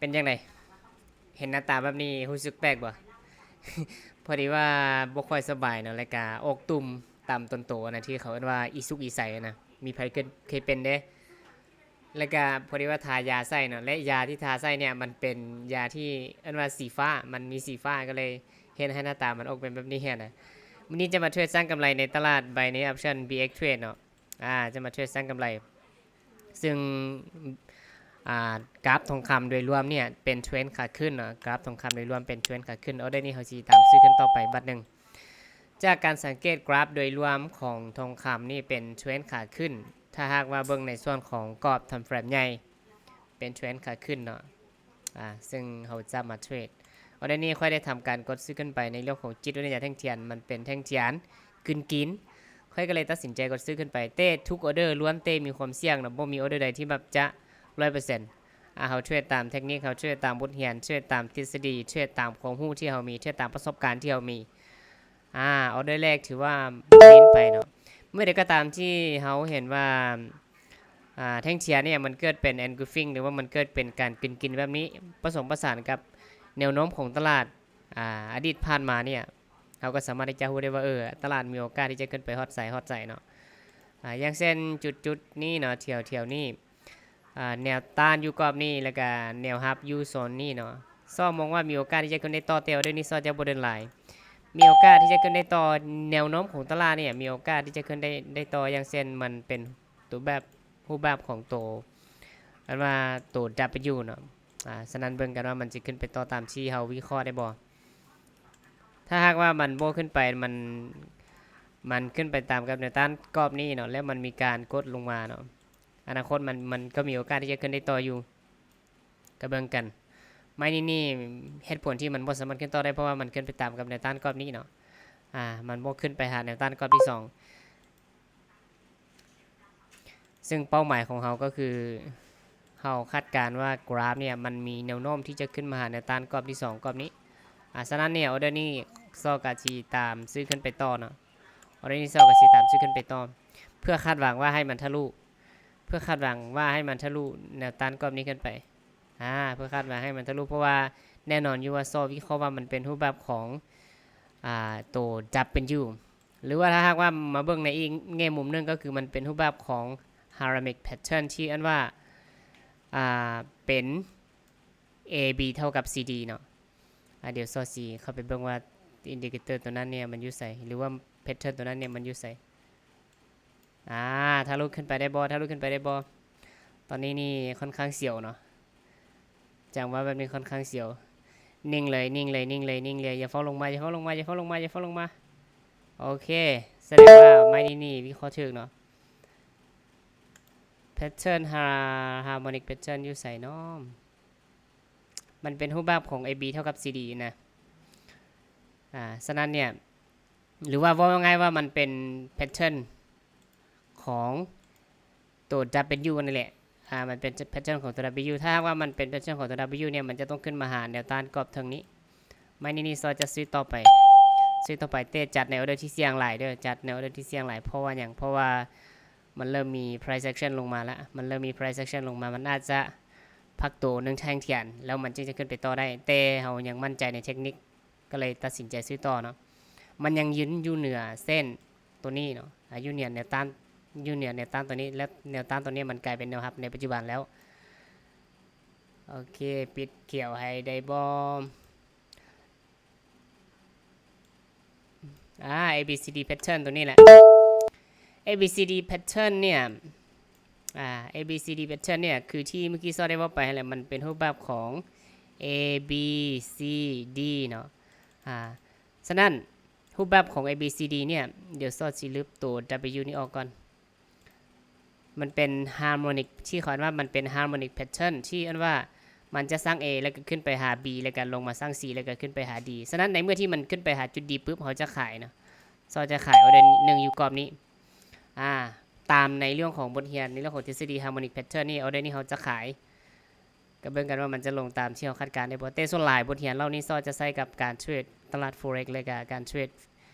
ປັນຈັ່ງໃດ? ເຫັນໜ້າຕາແບບນີ້ຮູ້ສຶກແປກບໍ່? ພໍດີວ່າບໍ່ຄ່ອຍສະບາຍເນາະ ແລ້ວກະອອກຕຸ່ມຕາມຕົນໂຕນະ ທີ່ເຂົາເອີ້ນວ່າອີສຸກອີໃສນະ ມີໃຜເຄີຍ ເຄີຍເປັນເດ້? ແລ້ວກະພໍດີວ່າທາຢາໃສ່ເນາະ ແລະ ຢາທີ່ທາໃສ່ເນີ້ຍ ມັນເປັນຢາທີ່ເອີ້ນວ່າສີຟ້າ ມັນມີສີຟ້າ ກໍເລີຍເຮັດໃຫ້ໜ້າຕາມັນອອກເປັນແບບນີ້ຫັ້ນນະ. ມື້ນີ້ຈະມາເທຣດສ້າງກຳໄລໃນຕະຫຼາດ Binance Option B X Trade ເນາະ. ອາ ຈະມາເທຣດສ້າງກຳໄລ ຊຶ່ງ ອາ ກຣາຟທອງຄຳໂດຍລວມເນີ້ຍເປັນເທຣນຂາຂຶ້ນເນາະ, ກຣາຟທອງຄຳໂດຍລວມເປັນເທຣນຂາຂຶ້ນ. ອໍເດີນີ້ເຮົາຊິຕາມຊື້ຂຶ້ນຕໍ່ໄປບາດໜຶ່ງ. ຈາກການສັງເກດກຣາຟໂດຍລວມຂອງທອງຄຳນີ້ເປັນເທຣນຂາຂຶ້ນ, ຖ້າຫາກວ່າເບິ່ງໃນສ່ວນຂອງກອບທາມເຟຣມໃຫຍ່ ເປັນເທຣນຂາຂຶ້ນເນາະ. ອາ ຊຶ່ງເຮົາຈະມາເທຣດ. ອໍເດີນີ້ຂ້ອຍໄດ້ທຳການກົດຊື້ຂຶ້ນໄປໃນເລື່ອງຂອງຈິດວິທະຍາແທ່ງທຽນ ມັນເປັນແທ່ງທຽນກືນກິນ. ຂ້ອຍກໍເລີຍຕັດສິນໃຈກົດຊື້ຂຶ້ນໄປ. ແຕ່ທຸກອໍເດີລ້ວນແຕ່ມີຄວາມສ່ຽງເນາະ, ບໍ່ມີອໍເດີໃດທີ່ແບບຈະຮ້ອຍເປີເຊັນ. ອາ ເຮົາເທຣດຕາມເທັກນິກ, ເຮົາເທຣດຕາມບົດຮຽນ, ເທຣດຕາມທິດສະດີ, ເທຣດຕາມຄວາມຮູ້ທີ່ເຮົາມີ, ເທຣດຕາມປະສົບການທີ່ເຮົາມີ. ອາ ອໍເດີແລກຖືວ່າວິນໄປເນາະ. ເມື່ອໃດກໍຕາມທີ່ເຮົາເຫັນວ່າ ອາ ແທ່ງທຽນເນີ້ຍມັນເກີດເປັນ engulfing ຫຼືວ່າມັນເກີດເປັນການກືນກິນແບບນີ້ ປະສົມປະສານກັບແນວໂນ້ມຂອງຕະຫຼາດ ອາ ອະດີດຜ່ານມາເນີ້ຍ ເຮົາກໍສາມາດທີ່ຈະຮູ້ໄດ້ວ່າ ເອີ ຕະຫຼາດມີໂອກາດທີ່ຈະຂຶ້ນໄປຮອດໃສຮອດໃສເນາະ. ອາ ຢ່າງເຊັ່ນຈຸດໆນີ້ເນາະ ແຖວໆນີ້ ອາ ແນວຕ້ານຢູ່ກອບນີ້ ແລ້ວກະແນວຮັບຢູ່ໂຊນນີ້ເນາະ. ຊໍມອງວ່າມີໂອກາດທີ່ຈະຂຶ້ນໄດ້ຕໍ່ ແຕ່ວ່າເລື່ອງນີ້ຊໍຈະບໍ່ເດີນຫຼາຍ. ມີໂອກາດທີ່ຈະຂຶ້ນໄດ້ຕໍ່ ແນວໂນ້ມຂອງຕະຫຼາດເນີ້ຍ ມີໂອກາດທີ່ຈະຂຶ້ນໄດ້ ໄດ້ຕໍ່ ຢ່າງເຊັ່ນ ມັນເປັນໂຕແບບ ຮູບແບບຂອງໂຕ ອັນວ່າໂຕ W ເນາະ. ອາ ສະນັ້ນເບິ່ງກັນວ່າມັນຈະຂຶ້ນໄປຕໍ່ຕາມທີ່ເຮົາວິເຄາະໄດ້ບໍ່. ຖ້າຫາກວ່າມັນບໍ່ຂຶ້ນໄປ ມັນ ມັນຂຶ້ນໄປຕາມກັບແນວຕ້ານກອບນີ້ເນາະ ແລ້ວມັນມີການກົດລົງມາເນາະ ອະນາຄົດມັນ ມັນກໍມີໂອກາດທີ່ຈະຂຶ້ນໄດ້ຕໍ່ຢູ່. ກໍເບິ່ງກັນ ໄມ້ນີ້ນີ້ ເຫດຜົນທີ່ມັນບໍ່ສາມາດຂຶ້ນຕໍ່ໄດ້ ເພາະວ່າມັນຂຶ້ນໄປຕາມກັບແນວຕ້ານກອບນີ້ເນາະ. ອາ ມັນບໍ່ຂຶ້ນໄປຫາແນວຕ້ານກອບທີສອງ ຊຶ່ງເປົ້າໝາຍຂອງເຮົາກໍຄື ເຮົາຄາດການວ່າກຣາຟເນີ້ຍ ມັນມີແນວໂນ້ມທີ່ຈະຂຶ້ນມາຫາແນວຕ້ານກອບທີສອງກອບນີ້. ອາ ສະນັ້ນເນີ້ຍ ອໍເດີນີ້ຊໍກະຊິຕາມຊື້ຂຶ້ນໄປຕໍ່ເນາະ. ອໍເດີນີ້ຊໍກະຊິຕາມຊື້ຂຶ້ນໄປຕໍ່ ເພື່ອຄາດຫວັງວ່າໃຫ້ມັນທະລຸ ເພື່ອຄາດຫວັງວ່າໃຫ້ມັນທະລຸແນວຕ້ານກອບນີ້ຂຶ້ນໄປ. ອາ ເພື່ອຄາດຫວັງໃຫ້ມັນທະລຸ ເພາະວ່າແນ່ນອນຢູ່ວ່າຊໍວິເຄາະວ່າມັນເປັນຮູບແບບຂອງ ອາ ໂຕ W ຫຼືວ່າຖ້າຫາກວ່າມາເບິ່ງໃນອີກແງ່ມຸມໜຶ່ງ ກໍຄືມັນເປັນຮູບແບບຂອງ Harmonic Pattern ທີ່ເອີ້ນວ່າ ອາ ເປັນ A B ເທົ່າກັບ C D ເນາະ. ອາ ດຽວຊໍຊິເຂົ້າໄປເບິ່ງວ່າ indicator ໂຕນັ້ນເນີ້ຍມັນຢູ່ໃສ ຫຼືວ່າ pattern ໂຕນັ້ນເນີ້ຍມັນຢູ່ໃສ. ອາ ທະລຸຂຶ້ນໄປໄດ້ບໍ່? ທະລຸຂຶ້ນໄປໄດ້ບໍ່? ຕອນນີ້ນີ້ຄ່ອນຂ້າງສຽວເນາະ. ຈັງຫວະແບບນີ້ຄ່ອນຂ້າງສຽວ. ນິ່ງເລີຍ ນິ່ງເລີຍ ນິ່ງເລີຍ ນິ່ງເລີຍ. ຢ່າຟ້າວລົງມາ ຢ່າຟ້າວລົງມາ ຢ່າຟ້າວລົງມາ ຢ່າຟ້າວລົງມາ. ໂອເຄ ສະແດງວ່າໄມ້ນີ້ນີ້ວິເຄາະຖືກເນາະ. Pattern Har- Harmonic Pattern ຢູ່ໃສເນາະ? ມັນເປັນຮູບແບບຂອງ A B ເທົ່າກັບ C D ນະ. ອາ ສະນັ້ນເນີ້ຍ ຫຼືວ່າເວົ້າງ່າຍໆວ່າມັນເປັນ pattern ຂອງໂຕ W ນັ້ນແຫຼະ. ອາ ມັນເປັນ pattern ຂອງໂຕ W. ຖ້າຫາກວ່າມັນເປັນ pattern ຂອງໂຕ W ເນີ້ຍ ມັນຈະຕ້ອງຂຶ້ນມາຫາແນວຕ້ານກອບເທິງນີ້. ໄມ້ນີ້ນີ້ຊໍຈະຊື້ຕໍ່ໄປ ຊື້ຕໍ່ໄປ ແຕ່ຈັດໃນອໍເດີທີ່ສ່ຽງຫຼາຍເດີ ຈັດໃນອໍເດີທີ່ສ່ຽງຫຼາຍ. ເພາະວ່າຫຍັງ? ເພາະວ່າມັນເລີ່ມມີ price action ລົງມາລະ ມັນເລີ່ມມີ price action ລົງມາ ມັນອາດຈະພັກໂຕໜຶ່ງແທ່ງທຽນ ແລ້ວມັນຈຶ່ງຈະຂຶ້ນໄປຕໍ່ໄດ້ ແຕ່ເຮົາຍັງໝັ້ນໃຈໃນເທັກນິກ ກໍເລີຍຕັດສິນໃຈຊື້ຕໍ່ເນາະ. ມັນຍັງຢືນຢູ່ເໜືອເສັ້ນໂຕນີ້ເນາະ ອາ ຢູ່ເໜືອແນວຕ້ານ ຢູ່ເໜືອແນວຕ້ານໂຕນີ້ ແລະ ແນວຕ້ານໂຕນີ້ມັນກາຍເປັນແນວຮັບໃນປັດຈຸບັນແລ້ວ. ໂອເຄ ປິດຂຽວໃຫ້ໄດ້ບໍ່? ອາ A B C D pattern ໂຕນີ້ແຫຼະ A B C D pattern ເນີ້ຍ ອາ A B C D pattern ເນີ້ຍ ຄືທີ່ເມື່ອກີ້ຊໍໄດ້ເວົ້າໄປຫັ້ນແຫຼະ ມັນເປັນຮູບແບບຂອງ A B C D ເນາະ. ອາ ສະນັ້ນ ຮູບແບບຂອງ A B C D ເນີ້ຍ ດຽວຊໍຊິລຶບໂຕ W ນີ້ອອກກ່ອນ. ມັນເປັນ harmonic ທີ່ເຂົາເອີ້ນວ່າມັນເປັນ harmonic pattern ທີ່ເອີ້ນວ່າມັນຈະສ້າງ A ແລ້ວກໍຂຶ້ນໄປຫາ B ແລ້ວກໍລົງມາສ້າງ C ແລ້ວກໍຂຶ້ນໄປຫາ D. ສະນັ້ນໃນເມື່ອທີ່ມັນຂຶ້ນໄປຫາຈຸດ D ປຶບ ເຮົາຈະຂາຍເນາະ ເຮົາຈະຂາຍ order ໜຶ່ງຢູ່ກອບນີ້. ອາ ຕາມໃນເລື່ອງຂອງບົດຮຽນ ໃນເລື່ອງຂອງທິດສະດີ harmonic pattern ນີ້ order ນີ້ເຮົາຈະຂາຍ. ກໍເບິ່ງກັນວ່າມັນຈະລົງຕາມທີ່ເຮົາຄາດການໄດ້ບໍ່. ແຕ່ສ່ວນຫຼາຍບົດຮຽນເຫຼົ່ານີ້ຊໍຈະໃຊ້ກັບການເທຣດຕະຫຼາດ Forex ແລະກະການເທຣດ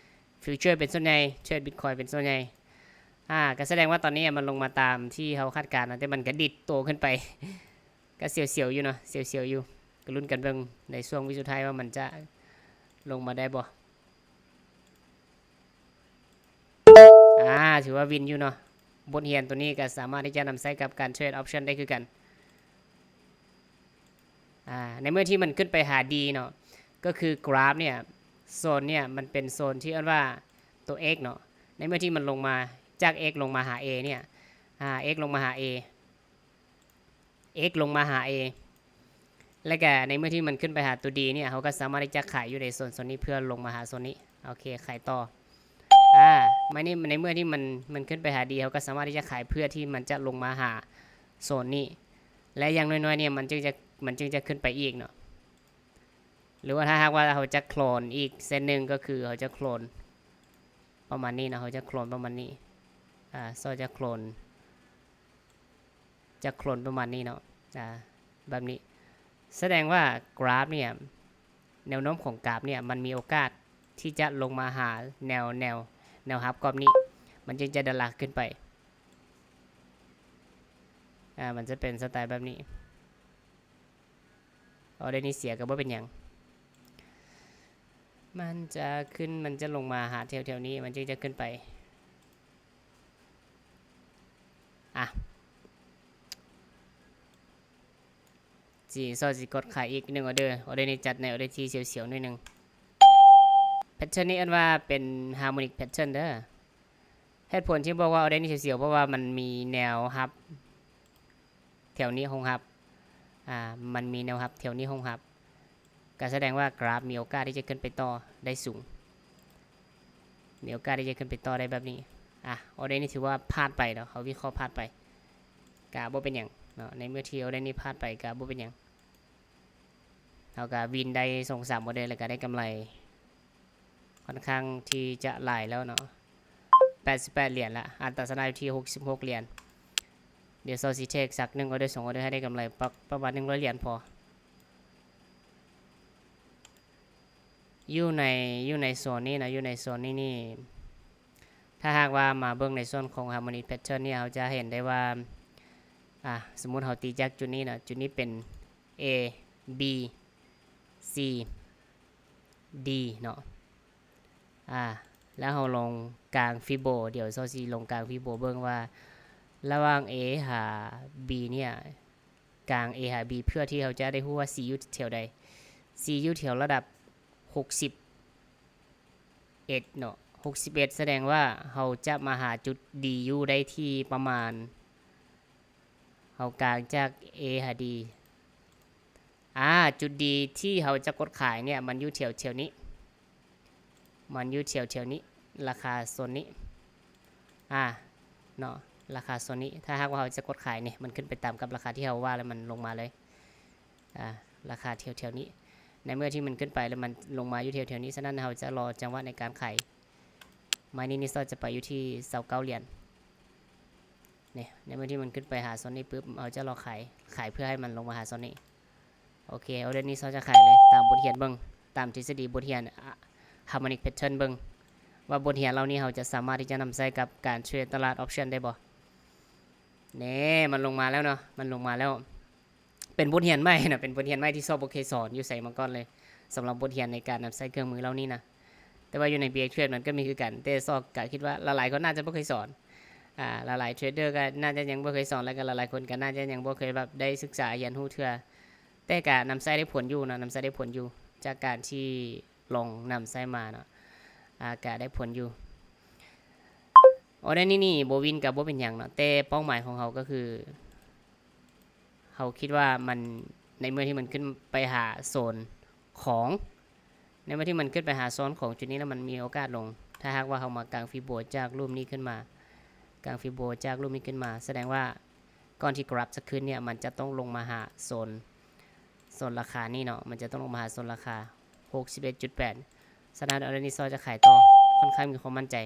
Future ເປັນສ່ວນໃຫຍ່ ເທຣດ Bitcoin ເປັນສ່ວນໃຫຍ່. ອາ ກໍສະແດງວ່າຕອນນີ້ມັນລົງມາຕາມທີ່ເຮົາຄາດການນະ ແຕ່ມັນກະດີດໂຕຂຶ້ນໄປ ກໍສຽວໆຢູ່ເນາະ ສຽວໆຢູ່. ກໍລຸ້ນກັນເບິ່ງໃນຊ່ວງວິສຸດທ້າຍວ່າມັນຈະລົງມາໄດ້ບໍ່. ອາ ຖືວ່າວິນຢູ່ເນາະ. ບົດຮຽນໂຕນີ້ກໍສາມາດທີ່ຈະນຳໃຊ້ກັບການເທຣດອອບຊັນໄດ້ຄືກັນ. ອາ ໃນເມື່ອທີ່ມັນຂຶ້ນໄປຫາດີເນາະ ກໍຄືກຣາຟເນີ້ຍ ໂຊນເນີ້ຍມັນເປັນໂຊນທີ່ເອີ້ນວ່າໂຕເອັກເນາະ. ໃນເມື່ອທີ່ມັນລົງມາຈາກເອັກລົງມາຫາເອເນີ້ຍ ອາ ເອັກລົງມາຫາເອ ເອັກລົງມາຫາເອ ແລະກະໃນເມື່ອທີ່ມັນຂຶ້ນໄປຫາໂຕດີເນີ້ຍ ເຮົາກໍສາມາດທີ່ຈະຂາຍຢູ່ໃນໂຊນ ໂຊນນີ້ເພື່ອລົງມາຫາໂຊນນີ້. ໂອເຄ ຂາຍຕໍ່. ອາ ໃນ ໃນເມື່ອທີ່ມັນ ມັນຂຶ້ນໄປຫາດີ ເຮົາກໍສາມາດທີ່ຈະຂາຍເພື່ອທີ່ມັນຈະລົງມາຫາໂຊນນີ້ ແລະຢ່າງໜ້ອຍໆເນີ້ຍ ມັນຈຶ່ງຈະ ມັນຈຶ່ງຈະຂຶ້ນໄປອີກເນາະ. ຫຼືວ່າຖ້າຫາກວ່າເຮົາຈະໂຄລນອີກເສັ້ນໜຶ່ງ ກໍຄືເຮົາຈະໂຄລນປະມານນີ້ເນາະ ເຮົາຈະໂຄລນປະມານນີ້ ອາ ຊອຈະໂຄລນ ຈະໂຄລນປະມານນີ້ເນາະ ອາ ແບບນີ້ ສະແດງວ່າກຣາຟເນີ້ຍ ແນວໂນ້ມຂອງກຣາຟເນີ້ຍ ມັນມີໂອກາດທີ່ຈະລົງມາຫາແນວ ແນວ ແນວຮັບກອບນີ້ ມັນຈຶ່ງຈະດັນລາຄາຂຶ້ນໄປ. ອາ ມັນຈະເປັນສະໄຕແບບນີ້. ອໍເດີນີ້ເສຍກໍບໍ່ເປັນຫຍັງ ມັນຈະຂຶ້ນ ມັນຈະລົງມາຫາແຖວໆນີ້ ມັນຈຶ່ງຈະຂຶ້ນໄປ. ອາ ຊິ ຊອຊິກົດຂາຍອີກໜຶ່ງອໍເດີ. ອໍເດີນີ້ຈັດໃນອໍເດີທີ່ສຽວໆໜ້ອຍໜຶ່ງ. ແພັດເທີນນີ້ເອີ້ນວ່າເປັນ harmonic pattern ເດີ. ເຫດຜົນທີ່ບອກວ່າອໍເດີນີ້ສຽວໆ ເພາະວ່າມັນມີແນວຮັບ ແຖວນີ້ຮອງຮັບ ອາ ມັນມີແນວຮັບແຖວນີ້ຮອງຮັບ ກໍສະແດງວ່າກຣາຟມີໂອກາດທີ່ຈະຂຶ້ນໄປຕໍ່ໄດ້ສູງ ມີໂອກາດທີ່ຈະຂຶ້ນໄປຕໍ່ໄດ້ແບບນີ້. ອາ ອໍເດີນີ້ຖືວ່າພາດໄປເນາະ ເຮົາວິເຄາະພາດໄປ ກະບໍ່ເປັນຫຍັງເນາະ. ໃນເມື່ອທີ່ອໍເດີນີ້ພາດໄປກະບໍ່ເປັນຫຍັງ ເຮົາກະວິນໄດ້ສອງສາມອໍເດີ ແລ້ວກະໄດ້ກຳໄລ ຂ້ອນຂ້າງທີ່ຈະຫຼາຍແລ້ວເນາະ ແປດສິບແປດຫຼຽນລະ ອັດຕາຊະນະຢູ່ທີ່ຫົກສິບຫົກຫຼຽນ. ດຽວຊອຊິເທກສັກໜຶ່ງອໍເດີ ສອງອໍເດີ ໃຫ້ໄດ້ກຳໄລປະ ປະມານໜຶ່ງຮ້ອຍຫຼຽນພໍ. ຢູ່ໃນ ຢູ່ໃນໂຊນນີ້ນະ ຢູ່ໃນໂຊນນີ້ນີ້ ຖ້າຫາກວ່າມາເບິ່ງໃນສ່ວນຂອງ harmonic pattern ນີ້ ເຮົາຈະເຫັນໄດ້ວ່າ ອາ ສົມມຸດເຮົາຕີຈາກຈຸດນີ້ນະ ຈຸດນີ້ເປັນ A B C D ເນາະ ອາ ແລ້ວເຮົາລົງກາງຟີໂບ ດຽວຊອຊິລົງກາງຟີໂບເບິ່ງວ່າລະຫວ່າງ A ຫາ B ເນີ້ຍ ກາງ A ຫາ B ເພື່ອທີ່ເຮົາຈະໄດ້ຮູ້ວ່າ C ຢູ່ແຖວໃດ. C ຢູ່ແຖວລະດັບຫົກສິບເອັດເນາະ ຫົກສິບເອັດ ສະແດງວ່າເຮົາຈະມາຫາຈຸດ D ຢູ່ໄດ້ທີ່ປະມານ ເຮົາກາງຈາກ A ຫາ D ອາ ຈຸດ D ທີ່ເຮົາຈະກົດຂາຍເນີ້ຍ ມັນຢູ່ແຖວ ແຖວນີ້ ມັນຢູ່ແຖວ ແຖວນີ້ ລາຄາໂຊນນີ້ ອາ ເນາະ ລາຄາໂຊນນີ້. ຖ້າຫາກວ່າເຮົາຈະກົດຂາຍນີ້ ມັນຂຶ້ນໄປຕາມກັບລາຄາທີ່ເຮົາວ່າ ແລ້ວມັນລົງມາເລີຍ ອາ ລາຄາແຖວ ແຖວນີ້. ໃນເມື່ອທີ່ມັນຂຶ້ນໄປ ແລ້ວມັນລົງມາຢູ່ແຖວ ແຖວນີ້ ສະນັ້ນເຮົາຈະລໍຈັງຫວະໃນການຂາຍ. ໄມ້ນີ້ນີ້ ຊອດຈະໄປຢູ່ທີ່ຊາວເກົ້າຫຼຽນ. ນີ້ ໃນເມື່ອທີ່ມັນຂຶ້ນໄປຫາໂຊນນີ້ປຶບ ເຮົາຈະລໍຂາຍ ຂາຍເພື່ອໃຫ້ມັນລົງມາຫາໂຊນນີ້. ໂອເຄ ອໍເດີນີ້ ຊອດຈະຂາຍເລີຍ ຕາມບົດຮຽນເບິ່ງ ຕາມທິດສະດີບົດຮຽນ ອາ harmonic pattern ເບິ່ງ ວ່າບົດຮຽນເຫຼົ່ານີ້ເຮົາຈະສາມາດທີ່ຈະນຳໃຊ້ກັບການເທຣດຕະຫຼາດ option ໄດ້ບໍ່. ແນ່ ມັນລົງມາແລ້ວເນາະ ມັນລົງມາແລ້ວ. ເປັນບົດຮຽນໃໝ່ນະ ເປັນບົດຮຽນໃໝ່ທີ່ຊອດບໍ່ເຄີຍສອນຢູ່ໃສມາກ່ອນເລີຍ ສຳລັບບົດຮຽນໃນການນຳໃຊ້ເຄື່ອງມືເຫຼົ່ານີ້ນະ. ແຕ່ວ່າຢູ່ໃນ BX Trade ມັນກໍມີຄືກັນ ແຕ່ຊອດກໍຄິດວ່າຫຼາຍໆຄົນໜ້າຈະບໍ່ເຄີຍສອນ ອາ ຫຼາຍໆເທຣດເດີກໍໜ້າຈະຍັງບໍ່ເຄີຍສອນ ແລ້ວກໍຫຼາຍໆຄົນກໍໜ້າຈະຍັງບໍ່ເຄີຍແບບໄດ້ສຶກສາຮຽນຮູ້ເທື່ອ ແຕ່ກໍນຳໃຊ້ໄດ້ຜົນຢູ່ເນາະ ນຳໃຊ້ໄດ້ຜົນຢູ່ ຈາກການທີ່ລອງນຳໃຊ້ມາເນາະ ອາ ກໍໄດ້ຜົນຢູ່. ອໍເດີນີ້ນີ້ບໍ່ວິນກໍບໍ່ເປັນຫຍັງເນາະ ແຕ່ເປົ້າໝາຍຂອງເຮົາກໍຄື ເຮົາຄິດວ່າມັນ ໃນເມື່ອທີ່ມັນຂຶ້ນໄປຫາໂຊນຂອງ ໃນເມື່ອທີ່ມັນຂຶ້ນໄປຫາໂຊນຂອງຈຸດນີ້ແລ້ວ ມັນມີໂອກາດລົງ. ຖ້າຫາກວ່າເຮົາມາກາງຟີໂບຈາກຮູບນີ້ຂຶ້ນມາ ກາງຟີໂບຈາກຮູບນີ້ຂຶ້ນມາ ສະແດງວ່າກ່ອນທີ່ກຣາຟຈະຂຶ້ນເນີ້ຍ ມັນຈະຕ້ອງລົງມາຫາໂຊນ ໂຊນລາຄານີ້ເນາະ ມັນຈະຕ້ອງລົງມາຫາໂຊນລາຄາຫົກສິບເອັດຈຸດແປດ. ສະນັ້ນ ອໍເດີນີ້ ຊອດຈະຂາຍຕໍ່ ຄ່ອນຂ້າງມີຄວາມໝັ້ນໃຈ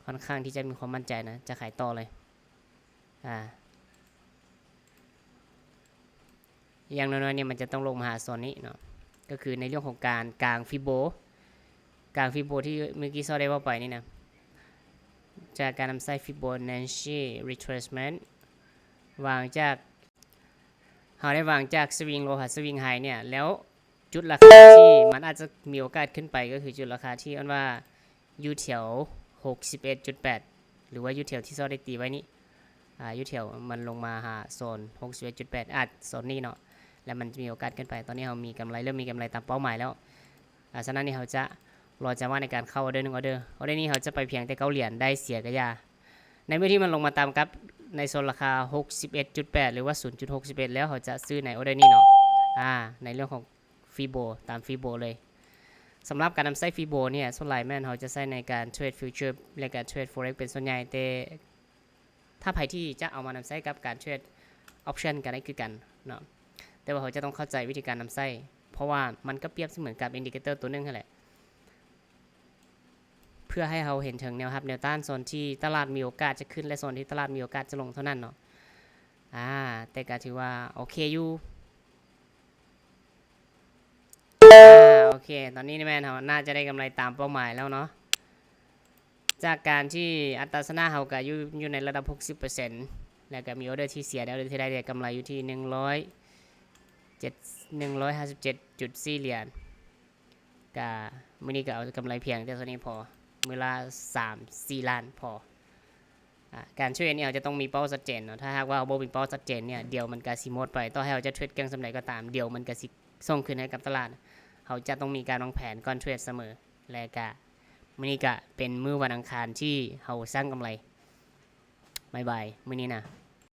ຄ່ອນຂ້າງທີ່ຈະມີຄວາມໝັ້ນໃຈນະ ຈະຂາຍຕໍ່ເລີຍ. ອາ ຢ່າງໜ້ອຍໆນີ້ມັນຈະຕ້ອງລົງມາຫາໂຊນນີ້ເນາະ ກໍຄືໃນເລື່ອງຂອງການກາງຟີໂບ ກາງຟີໂບທີ່ມື້ກີ້ຊອດໄດ້ເວົ້າໄປນີ້ນະ ຈາກການນຳໃຊ້ຟີໂບນັດຊີ retracement ຫວ່າງຈາກ ເຮົາໄດ້ວາງຈາກ swing low ຫາ swing high ເນ່ຍ ແລ້ວຈຸດລາຄາທີ່ມັນອາດຈະມີໂອກາດຂຶ້ນໄປ ກໍຄືຈຸດລາຄາທີ່ເອີ້ນວ່າຢູ່ແຖວຫົກສິບເອັດຈຸດແປດ ຫຼືວ່າຢູ່ແຖວທີ່ຊອດໄດ້ຕີໄວ້ນີ້ ອາ ຢູ່ແຖວມັນລົງມາຫາໂຊນຫົກສິບເອັດຈຸດແປດ ອາດໂຊນນີ້ເນາະ ແລ້ວມັນຈະມີໂອກາດຂຶ້ນໄປ. ຕອນນີ້ເຮົາມີກຳໄລ ເລີ່ມມີກຳໄລຕາມເປົ້າໝາຍແລ້ວ ອາ ສະນັ້ນນີ້ເຮົາຈະລໍຈັງຫວະໃນການເຂົ້າອອເດີໜຶ່ງອອເດີ. ອອເດີນີ້ເຮົາຈະໄປພຽງແຕ່ເກົ້າຫຼຽນ ໄດ້ເສຍກະຢ່າ. ໃນມື້ທີ່ມັນລົງມາຕາມກັບໃນໂຊນລາຄາຫົກສິບເອັດຈຸດແປດ ຫຼືວ່າສູນຈຸດຫົກສິບເອັດ ແລ້ວເຮົາຈະຊື້ໃນອອເດີນີ້ເນາະ ອາ ໃນເລື່ອງຂອງ Fibo ຕາມ Fibo ເລີຍ. ສຳລັບການນຳໃຊ້ Fibo ເນ່ຍ ສ່ວນຫຼາຍແມ່ນເຮົາຈະໃຊ້ໃນການເທຣດ Future ແລະການເທຣດ Forex ເປັນສ່ວນໃຫຍ່ ແຕ່ຖ້າໃຜທີ່ຈະເອົາມານຳໃຊ້ກັບການເທຣດ Option ກໍໄດ້ຄືກັນເນາະ ແຕ່ວ່າເຮົາຈະຕ້ອງເຂົ້າໃຈວິທີການນຳໃຊ້ ເພາະວ່າມັນກໍປຽບສະເໝືອນກັບ Indicator ຕົວໜຶ່ງຫັ້ນແຫຼະ ເພື່ອໃຫ້ເຮົາເຫັນເຖິງແນວຮັບແນວຕ້ານ ໂຊນທີ່ຕະຫຼາດມີໂອກາດຈະຂຶ້ນ ແລະ ໂຊນທີ່ຕະຫຼາດມີໂອກາດຈະລົງເທົ່ານັ້ນເນາະ. ອາ ແຕ່ກໍຖືວ່າໂອເຄຢູ່. ອາ ໂອເຄ ຕອນນີ້ແມ່ນເຮົາໜ້າຈະໄດ້ກຳໄລຕາມເປົ້າໝາຍແລ້ວເນາະ ຈາກການທີ່ອັດຕາຊະນະເຮົາກໍຢູ່ ຢູ່ໃນລະດັບຫົກສິບເປີເຊັນ ແລ້ວກໍມີອອເດີທີ່ເສຍ ແລະ ອອເດີທີ່ໄດ້ ໄດ້ກຳໄລຢູ່ທີ່ໜຶ່ງຮ້ອຍເຈັດ ໜຶ່ງຮ້ອຍຫ້າສິບເຈັດຈຸດສີ່ຫຼຽນ. ກະມື້ນີ້ກໍເອົາກຳໄລພຽງແຕ່ເທົ່ານີ້ພໍ ມື້ລະສາມສີ່ລ້ານພໍ. ອາ ການເທຣດນີ້ເຮົາຈະຕ້ອງມີເປົ້າຊັດເຈນເນາະ ຖ້າຫາກວ່າເຮົາບໍ່ມີເປົ້າຊັດເຈນເນ່ຍ ດຽວມັນກະຊິໝົດໄປ. ຕໍ່ໃຫ້ເຮົາຈະເທຣດເກັ່ງສ່ຳໃດກໍຕາມ ດຽວມັນກະຊິສົ່ງຄືນໃຫ້ກັບຕະຫຼາດ. ເຮົາຈະຕ້ອງມີການວາງແຜນກ່ອນເທຣດສະເໝີ ແລະກະມື້ນີ້ກະເປັນມື້ວັນອັງຄານທີ່ເຮົາສ້າງກຳໄລ. ບາຍບາຍ ມື້ນີ້ນະ.